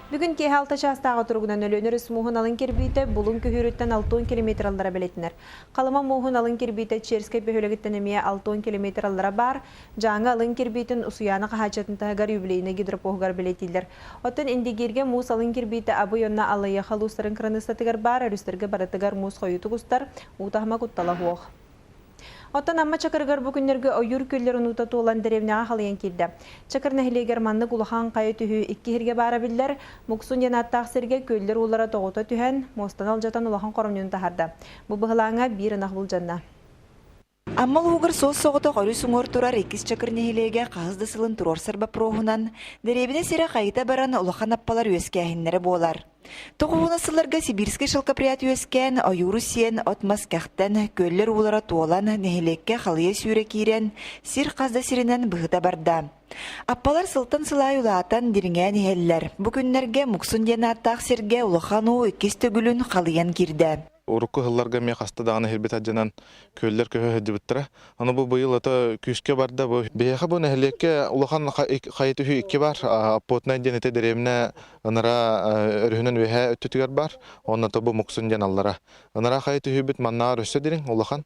Бүгүн киэһэ алта чаастааҕы туругунан Өлүөнэ өрүс мууһун алын кирбиитэ Булуҥ күһүүрүттэн 60 километр аллара бэлиэтэнэр. Халыма мууһун алын кирбиитэ Черскэй бөһүөлэгиттэн эмиэ 60 километр аллара баар. Дьааҥы алын кирбиитин Усуйаана хаһааччытын таһыгар юбилейнай гидропоһугар бэлиэтииллэр. Оттон Индигииргэ муус алын кирбиитэ Абый уонна Аллайыаха улуустарын кыраныыссатыгар баар, өрүстэргэ барытыгар муус хойуутук устар, уу таһыма куттала суох. Оттон Амма Чакырыгар бу күннэргэ ойуур күөллэрин уута туолан дэриэбинэҕэ халыйан киирдэ. Чакыр нэһилиэгэр маннык улахан хайа түһүү икки сиргэ баара биллэр. Муксун диэн ааттаах сиргэ күөллэр уулара тоҕута түһэн, муостаны алдьатан улахан хоромньуну таһаарда. Бу быһылааҥҥа биир ынах былдьанна. Амма улууһугар суос-соҕотох өрүс уҥуор турар иккис Чакыр нэһилиэгэ хаһыс да сылын туруорсар боппуруоһунан, дэриэбинэ сирэ хайыта баран улахан аппалар үөскээһиннэрэ буолар. Тоҕуһуна сылларга Сибирскэй шелкопряд үөскээн, ойууру сиэн, от-мас кэхтэн, күөллэр уулара туолан, нэһилиэккэ халыйа сүүрэ киирэн, сир хас да сиринэн быһыта барда. Аппалар сылтан сыл аайы улаатан, дириҥээн иһэллэр. Бу күннэргэ Муксун диэн ааттаах сиргэ улахан уу иккис төгүлүн халыйан киирдэ. Урукку сылларга эмиэ хаста даҕаны иһирбит алдьанан күөллэр көһө сылдьыбыттара. Аны бу быйыл ото күүскэ барда. Бу биһиэхэ бу нэһилиэккэ улахан хайа түһүү икки бар. Оппотнай диэн ити дэриэбинэ ынара өрүһүнэн үөһээ өттүтүгэр бар. Онно бу Муксун диэн аллара. Ынара хайа түһүүбүт маннааҕар өссө дириҥ, улахан.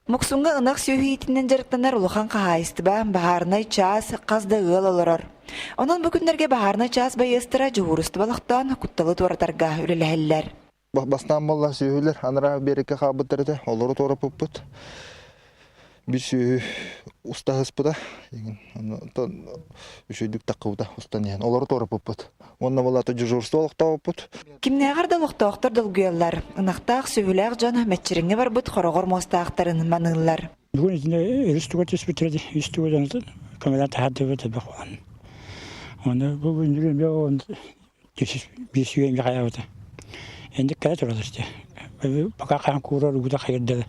Муксуҥҥа ынах сүөһү иитинэн дьарыктанар улахан хаһаайыстыба, баһаарынай чаас, хас да ыал олорор. Онон бу күннэргэ баһаарынай чаас байыастара дьуһуурустуба олохтоон кутталы туоратарга үлэлэһэллэр. Бастаан буолла сүөһүлэр анараа биэрэккэ хаалбыттар этэ, олору туораппыппыт. Биир сүөһү устаһыспыта, онтон үчүгэйдик таххыбыта устан иһэн олору туораппыппыт. Уонна буолла дежурство олохтообуппут. Кимнээҕэр да олохтоохтор долгуйаллар. Ынахтаах, сүөһүлээх дьон мэччирэҥҥэ барбыт хороҕор муостаахтарын маныыллар. Бүгүн итини өрүс туга түспүттэрэ үс туга дьон көмөлөөн таһаардыбыт элбэх буолан. Оны бу күн биир үөн хайаабыта. Энди кэлэ туралар Пока хаан куурар угута хайырдылы.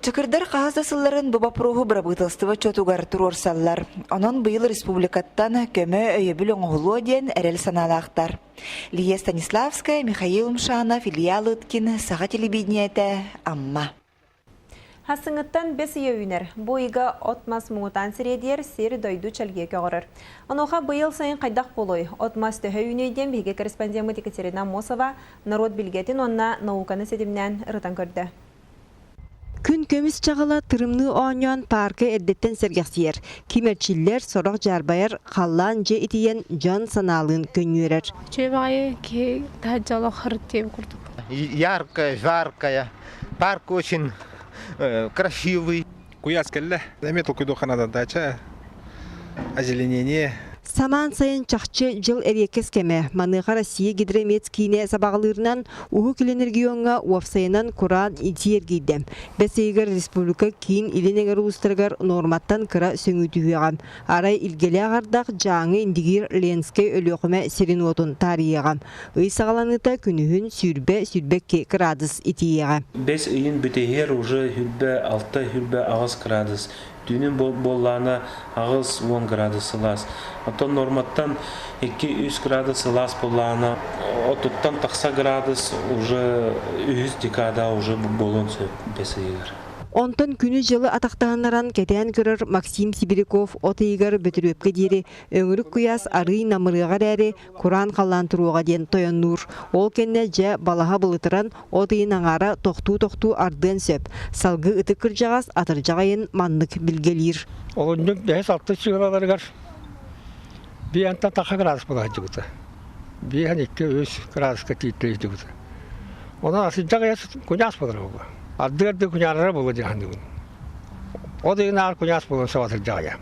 Чакырдар хаһыс да сылларын бу боппуруоһу бырабыыталыстыба отчуотугар туруорсаллар. Онон быйыл республикаттан көмө өйөбүл оҥоһулуо диэн эрэл санаалаахтар. Лия Станиславская, Михаил Умшанов, Илья Лыткин, Саха телевидениетэ, Амма. Хасыҥыттан бэс ыйа үүнэр. Бу ыйга от-мас муҥутаан сириэдийэр, сир-дойду чэлгийэ көҕөрөр. Онуоха быйыл сайын хайдах буолуой? От-мас төһө үүнүөй диэн биһиги корреспондеммыт Екатерина Аммосова норуот билгэтин уонна науканы ситимнээн ырытан көрдө. Күн көмүс чаҕыла тырымныы оонньоон паарка эрдэттэн сэргэхсийэр. Ким эрчиллэр, сорох дьаарбайар, халлаан дьэ итийэн дьон санаалыын көнньүөрэр. Үчүгэй баҕайы киһи таһырдьа олох харыттыам курдук. Яркая, жаркая. Парк очень красивый. Куйаас кэллэ. Эмиэ толкуйдуохха наада дача, озеленение. Самаан сайын чахчы дьыл эриэккэс кэмэ. Маныаха Россия гидромет киинэ сабаҕалыырынан Уһук Илин региоҥҥа уопсайынан кураан итии эргийдэ. Бэс ыйыгар республика киин илин эҥэр улуустарыгар нуорматтан кыра сөҥүү түһүөҕэ. Арай илгэлээх ардах Дьааҥы, Индигиир, Ленскэй, Өлүөхүмэ сирин-уотун таарыйыаҕа. Ый саҕаланыыта күнүһүн 20-22 кыраадыс итийиэҕэ. Бэс ыйын бүтэһигэр уже 26-28 градус, түүнүн буоллаҕына 80 градус сылаас. Оттон норматтан 2-3 градус сылаас буоллаҕына, отуттан тахса градус уже үһүс декада уже буолуон сөп бэс ыйыгар. Онтон күнү-дьылы атахтаһыннаран кэтээн көрөр Максим Сибиряков от ыйыгар Бөтүрүөпкэ диэри өҥүрүк куйаас арыый намырыаҕа эрээри, кураан халлаан туруоҕа диэн тойоннуур. Ол кэннэ дьэ балаһа былытыран от ыйын аҥаара тохтуу-тохтуу ардыан сөп. Салгыы ытык кырдьаҕас атырдьах ыйын маннык билгэлиир. Олунньу бэһис алтыс чыгылаларыгар биэнтэн таха градус буола сылдьыбыта. Биэһэн икки үс градуска тиийдэ сылдьыбыта. Онон атырдьах ыйа куйаас буолар буолла. Ардыы-ардыы куйаарара буолуо дии саныыбын. Ол иһин аар куйаас буолан сөп атырдьах ыйа.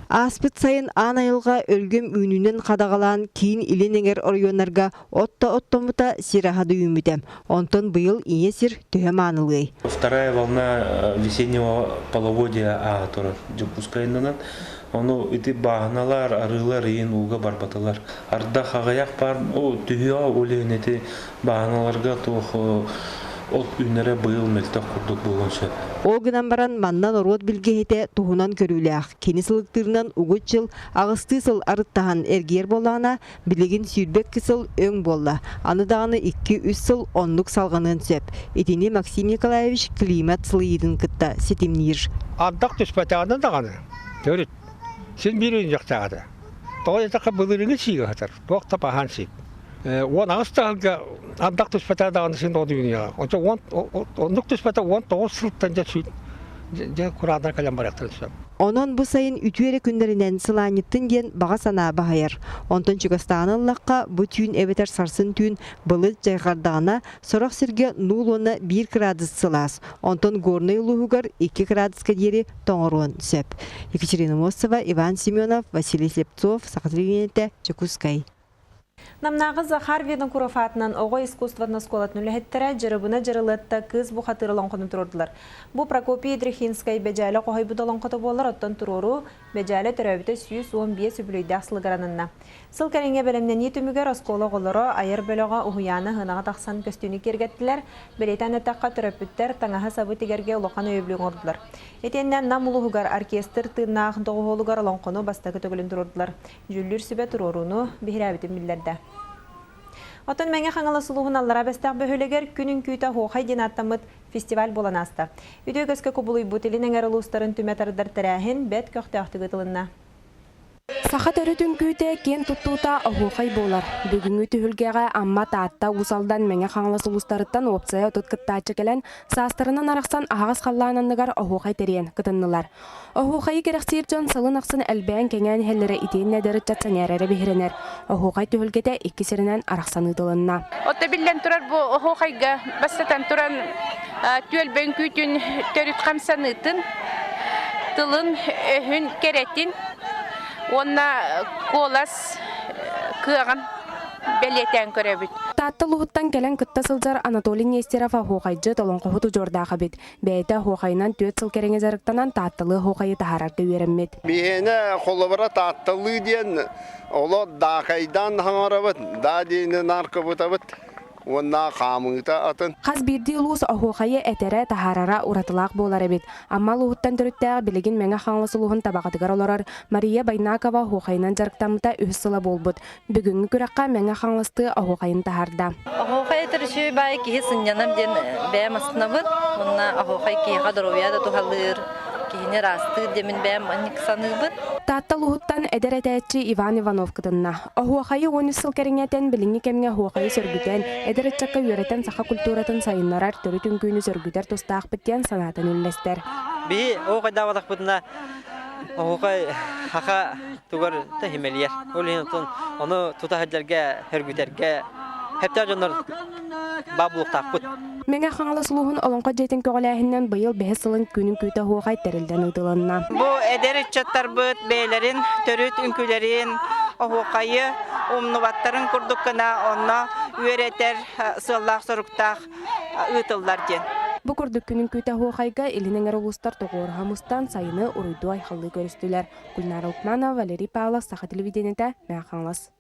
Ааспыт сайын аан айылҕа өлгөм үүнүүнэн хадаҕалаан киин илин эҥэр оройуоннарга от да оттоммута, сир аһа да үүммүтэ. Онтон быйыл ийэ сир төһө маанылыай? Вторая волна весеннего половодья ааһа турар Дьокуускайынан. Ону ити бааһыналар, арыылар иин ууга барбатылар. Ардах аҕыйах баар, түһүөҕэ ол иһин ити бааһыналарга туох от үүнэрэ быйыл мөлтөх курдук буолуон сөп. Ол гынан баран манна норуот билгэһитэ туһунан көрүүлээх. Кини сылыктыырынан угут дьыл аҕыстыы сыл арыттаһан эргийэр буоллаҕына, билигин 22 сыл өҥ буолла. Аны даҕаны 2-3 сыл оннук салҕаныан сөп. Итини Максим Николаевич климат сылыйыытын кытта ситимниир. Ардах түспэтэҕинэ даҕаны төрүт син биир үүнүөхтээх этэ. Тоҕо диэтэххэ былырыыҥҥы сиигэ сытар, туох да баһаан сиик. 18 таһылга ардах түспэтэ даҕаны син одуйуниаҕа. Онча уон оннук түспэтэ 19 сылтан дьэ сүүт дьэ курааннар кэлэн барыахтарын сөп. Онон бу сайын үтүө эрэ күннэринэн сылаанньыттын диэн баҕа санаа баһыйар. Онтон чугастаҕына ыллахха, бу түүн эбэтэр сарсын түүн былыт дьайҕардаҕына, сорох сиргэ нуул уонна биир кыраадыс сылаас, онтон Горнай улууһугар 2 кыраадыска диэри тоҥоруон сөп. Екатерина Мосова, Иван Семенов, Василий Слепцов, Саха телевидениетэ, Дьокуускай. Намнааҕы Захар Винокуров аатынан оҕо искусствотын оскуолатын үлэһиттэрэ Дьырыбына Дьырылыатта кыыс бухатыыр олоҥхону туруордулар. Бу Прокопий Ядрихинскай Бэдьээлэ хоһуйбут олоҥхото буолар, оттон туруоруу Бэдьээлэ төрөөбүтэ 115 үбүлүөйдээх сылыгар ананна. Сыл кэриҥэ бэлэмнэнии түмүгэр оскуола оҕолоро айар бөлөҕө уһуйаана ыһынаҕа тахсан көстүүнү киэргэттилэр. Бэлиэтээн эттэххэ, төрөппүттэр таҥаһы-сабы тигэргэ улахан өйөбүлү оҥордулар. Итиэннэ Нам улууһугар оркестр тыыннаах доҕуһуолугар олоҥхону бастакы төгүлүн туруордулар. Дьүүллүүр сүбэ туруорууну биһирээбитин биллэрдэ. Оттон Мэҥэ Хаҥалас улууһун Аллараа Бэстээх бөһүөлэгэр Күн үҥкүүтэ оһуохай диэн ааттаммыт фестиваль буолан ааста. Үтүө көскө кубулуйбут Илин эҥэр улуустарын түмэ тардар тэрээһин бэрт көхтөөхтүк ыытылынна. Саха төрүт үҥкүүтэ киэн туттуута оһуохай буолар. Бүгүҥҥү түһүлгэҕэ Амма, Таатта, Уус Алдан, Мэҥэ Хаҥалас улуустарыттан уопсайа 30 кыттааччы кэлэн, саастарынан арахсан аһаҕас халлаан анныгар оһуохай тэрийэн кытыннылар. Оһуохайы кэрэхсиир дьон сылын ахсын элбээн-кэҥээн иһэллэрэ итиэннэ эдэр ыччат сэҥээрэрэ биһирэнэр. Оһуохай түһүлгэтэ икки сиринэн арахсан ыытылынна. Отто биллэн турар бу оһуохайга бастатан туран түөлбэ үҥкүүтүн төрүт хамсаныытын, тылын, өһүн, кэрэтин уонна куолас кыаҕын бэлиэтээн көрөбүт. Таатта улууһуттан кэлэн кытта сылдьар Анатолий Нестеров оһуохайдьыт, олоҥхоһут удьуордаах эбит. Бэйэтэ оһуохайынан түөрт сыл кэриҥэ дьарыктанан Таатталыы оһуохайы таһаарарга үөрэммит. Биһиэнэ холобура Таатталыы диэн оло даакайдаан хаҥарабыт, даа диэни наркыбытабыт уонна хаамыыта атын. Хас биирдии улуус оһуохайы этэрэ, таһаарара уратылаах буолар эбит. Амма улууһуттан төрүттээх билигин Мэҥэ Хаҥалас улууһун Табаҕатыгар олорор Мария Байнакова оһуохайынан дьарыктаммыта үһүс сыла буолбут. Бүгүҥҥү күрэххэ Мэҥэ Хаҥаластыы оһуохайын таһаарда. Оһуохай этэр үчүгэй баай киһи сынньанар диэн бэйэм астынабын. Уонна оһуохай киһиэхэ доруобуйа да туһалыыр, киһини ыраастыыр диэмин бэйэм маннык саныыбын. Таатта улууһуттан эдэр этээччи Иван Иванов кытынна. Оһуохайы 13 сыл кэриҥэ этэн, билиҥҥи кэмҥэ оһуохайы сөргүтэн, эдэр ыччакка үөрэтэн саха культуратын сайыннарар, төрүт үҥкүүнү сөргүтэр тустаахпыт диэн санаатын үллэстэр. Биһи оһуохайдаабатахпытына оһуохай хаха тугар тэһимэлиэр. Ол иһин оттон ону тута сылдьарга, хөргүтэргэ хэптээх дьоннор баа булуохтаахпыт. Мэҥэ Хаҥалас улууһун Олоҥхо дьиэтин көҕүлээһининэн быйыл бэһис сылын күнүн күүтэ оһуохай тэриллэн ыытылынна. Бу эдэр ыччаттарбыт бэйэлэрин төрүт үҥкүүлэрин, оһуохайы умнубаттарын курдук гына онно үөрэтэр сыаллаах-соруктаах ыытыллар диэн. Бу курдук күнүн күүтэ оһуохайга Илин эҥэр улуустар тоҕуоруһа мустан сайыны уруйдуу-айхаллыы көрүстүлэр. Гульнара Лукманова, Валерий Павлов, Саха телевидениетэ, Мэҥэ Хаҥалас.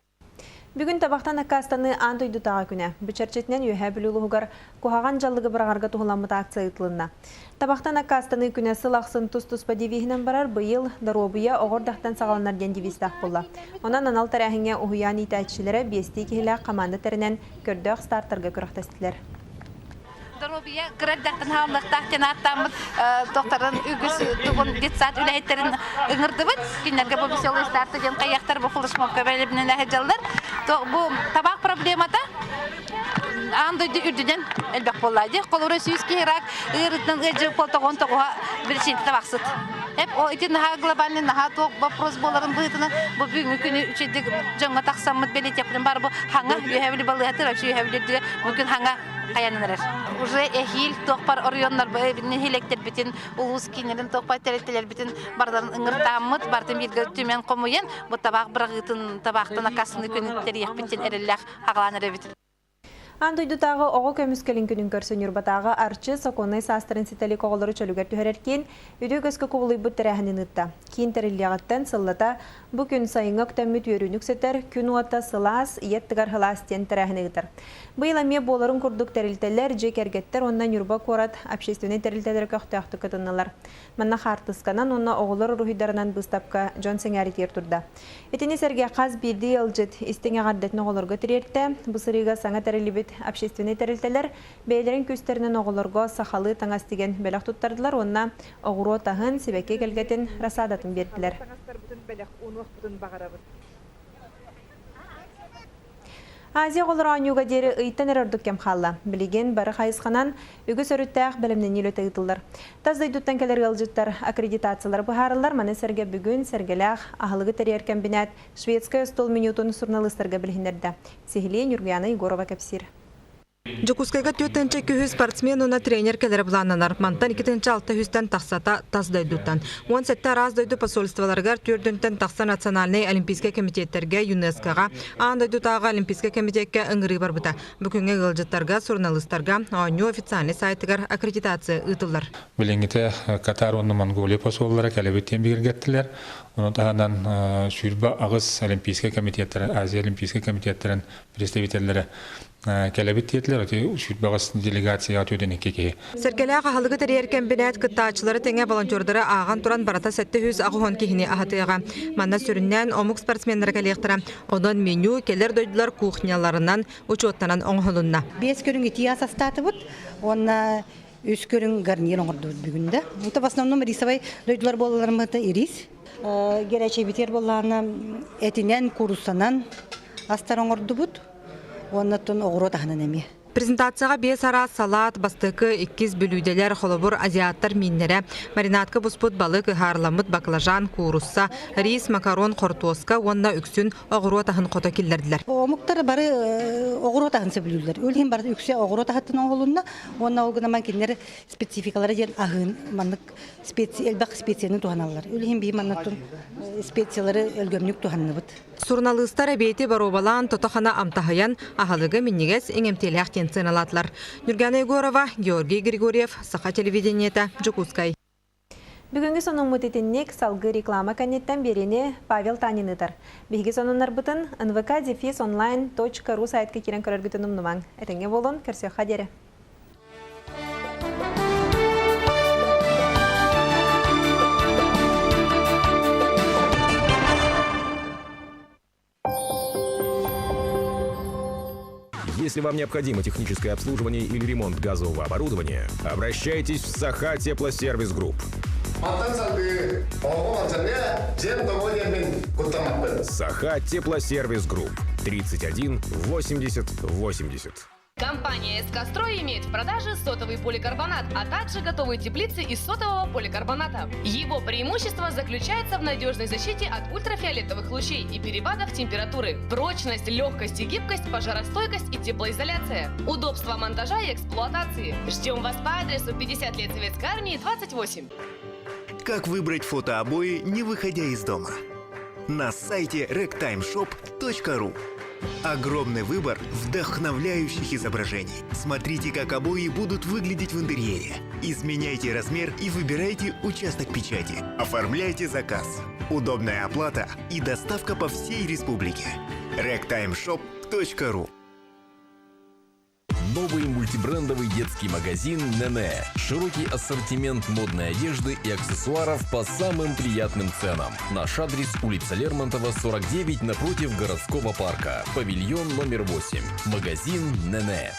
Бүгүн табахтан аккаастаныы аан дойдутааҕы күнэ. Бу чэрчитинэн Үөһээ Бүлүү улууһугар куһаҕан дьаллыгы быраҕарга туһуламмыт акция ыытылынна. Табахтан аккаастаныы күнэ сыл ахсын тус-туспа девиһинэн барар, быйыл доруобуйа оҕо эрдэхтэн саҕаланар диэн девизтээх буолла. Онон анал тэрээһиҥҥэ уһуйаан иитээччилэрэ биэстии киһилээх хамаанда тэринэн көрдөөх стартарга күрэхтэстилэр. Доруобуйа кыра эрдэхтэн хааллахтаах диэн ааттааммыт докторын үгүс тугун детсад үлэһиттэрин ыҥырдыбыт. Кинилэргэ бу веселые старты диэн хайыахтар бу флешмобка бэлэмнэнэ сылдьаллар. Бу табаах проблемата аан дойду үрдүнэн элбэх буолла дии. Холобура сүүс киһи рак ыарыытынан ыалдьыбыт буолтоҕун тоҕуһа причината табахсыт. Эп ол ити наһаа глобальный наһаа туох вопрос буоларын быһыытынан бу бүгүҥҥү күнү үчүгдик дьоҥҥо тахсаммыт бэлиэтиэхпитин бар бу хаҥа үөһэ били балыыһатыр вообще үөһэ билирдигэ бу күн хаҥа хайанан эрэр. Уже эһиил туохпар оройуоннар нэһилиэктэрбитин, улуус кииннэрин туохпар тэрилтэлэрбитин барыларын ыҥыртааммыт, барытын бииргэ түмэн хомуйан, бу табаах быраҕыытын табаахтан аккаастаныы күнүн тэрийиэхпит диэн эрэллээх аҕалаан эрэбит. Аан дойдутааҕы оҕо көмүскэлин күнүн көрсө Ньурбатааҕы Арчы сокуоннай саастарын ситэ илик оҕолору чөлүгэр түһэрэр киин үтүө көскө кубулуйбут тэрээһинин ыытта. Киин тэриллиэҕиттэн сыллата Бу күн сайыҥҥы өктөммүт үөрүүнү үксэтэр, күн уота сылаас, ийэ аттыгар сылаас диэн тэрээһини ыытар. Быйыл эмиэ буоларын курдук тэрилтэлэр, дьиэ кэргэттэр уонна Ньурба куорат общественнай тэрилтэлэрэ көхтөөхтүк кытыннылар. Манна хаартысканан уонна оҕолор уруһуйдарынан быыстапка дьон сэҥээритигэр турда. Итини сэргэ хас биирдии ыалдьыт истиҥ эҕэрдэтин оҕолорго тириэртэ. Бу сырыыга саҥа тэриллибит общественнай тэрилтэлэр бэйэлэрин күүстэринэн оҕолорго сахалыы таҥас тигэн бэлэх туттардылар уонна оҕуруот аһын, сибэкки эгэлгэтин рассадатын биэрдилэр. Азия оҕолоро оонньууга диэри ыйтан эрэ ордук кэм хаалла. Билигин бары хайысханан үгүс өрүттээх бэлэмнэнии үлэтэ ыытыллар. Тас дойдуттан кэлэр ыалдьыттар аккредитациялара быһаарыллар. Маны сэргэ бүгүн Сэргэлээх аһылыгы тэрийэр кэмбинээт шведскай остуол менютун суруналыыстарга билиһиннэрдэ. Сиһилии Ньургуяна Егорова кэпсиир. Дьокуускайга 4200 спортсмен уонна тренер кэлэрэ былааннанар. Мантан 2600-тэн тахсата тас дойдуттан. 17 араас дойду посольстволарыгар төрдүнтэн тахса национальнай олимпийскай кэмитиэттэргэ, ЮНЕСКО-ҕа, аан дойдутааҕы олимпийскай кэмитиэккэ ыҥырыы барбыта. Бу күҥҥэ ыалдьыттарга, суруналыыстарга оонньуу официальнай сайтыгар аккредитация ыытыллар. Билиҥҥитэ Катар уонна Монголия посоллара кэлэбит диэн бигэргэттилэр. Ону таһынан 28 олимпийскай комитеттарын, Азия олимпийскай комитеттарын представителлэрэ кэлэбит диэтилэр, ити сүүрбэҕис делегацияҕа түөтэн икки киһи. Сэргэлээх аһылыгы тэрийэр кэмбинээт кыттааччылары тэҥэ волонтердары ааҕан туран барыта 780 киһини аһатыаҕа. Манна сүрүннээн омук спортсменнара кэлиэхтэрэ. Онон меню кэлэр дойдулар кухняларынан учуоттанан оҥоһулунна. Биэс көрүҥ итии ас астаатыбыт уонна үс көрүҥ гарнир оҥордубут бүгүн да. Это в основном рисовай дойдулар буолаларымыта ирис. Гэрээчэйбитигэр буоллаҕына этинэн, кууруссанан астар оҥордубут. Уонна оттон оҕуруот аһынан эмиэ. Презентацияҕа биэс араас салаат, бастакы, иккис бүлүүдэлэр, холобур, азиаттар мииннэрэ, маринадка буспут балык, ыһаарыламмыт баклажан, куурусса, рис, макарон, хортуоска уонна үксүн оҕуруот аһын хото киллэрдилэр. Омуктар бары оҕуруот аһын сөбүлүүллэр. Ол иһин бары үксэ оҕуруот аһыттан оҥоһулунна. Уонна ол гынан кинилэр спецификалара диэн аһыын маннык специи элбэх специяны туһаналлар. Ол иһин биһи маннаттан специялары өлгөмнүк туһанныбыт. Суруналыыстар эбиэти боруобалаан тото-хана амтаһыйан, аһылыгы минньигэс иҥэмтиэлээх диэн сыаналаатылар. Ньургана Егорова, Георгий Григорьев, Саха телевидениета, Дьокуускай. Бүгүҥҥү сонуммут итинник салгыы реклама кэнниттэн биэриини Павел Танин ыытар. Биһиги сонуннарбытын nvk-онлайн.ру сайтка киирэн көрөргүтүн умнумаҥ. Этэҥҥэ буолун, көрсүөххэ диэри. Если вам необходимо техническое обслуживание или ремонт газового оборудования, обращайтесь в Саха Теплосервис Групп. Саха Теплосервис Групп. 31 80 80. Компания СК «Строй» имеет в продаже сотовый поликарбонат, а также готовые теплицы из сотового поликарбоната. Его преимущество заключается в надежной защите от ультрафиолетовых лучей и перепадов температуры, прочность, легкость и гибкость, пожаростойкость и теплоизоляция, удобство монтажа и эксплуатации. Ждем вас по адресу 50 лет Советской Армии, 28. Как выбрать фотообои, не выходя из дома? На сайте rectimeshop.ru Огромный выбор вдохновляющих изображений. Смотрите, как обои будут выглядеть в интерьере. Изменяйте размер и выбирайте участок печати. Оформляйте заказ. Удобная оплата и доставка по всей республике. rectimeshop.ru Новый мультибрендовый детский магазин «Нене». Широкий ассортимент модной одежды и аксессуаров по самым приятным ценам. Наш адрес улица Лермонтова, 49, напротив городского парка. Павильон номер 8. Магазин «Нене».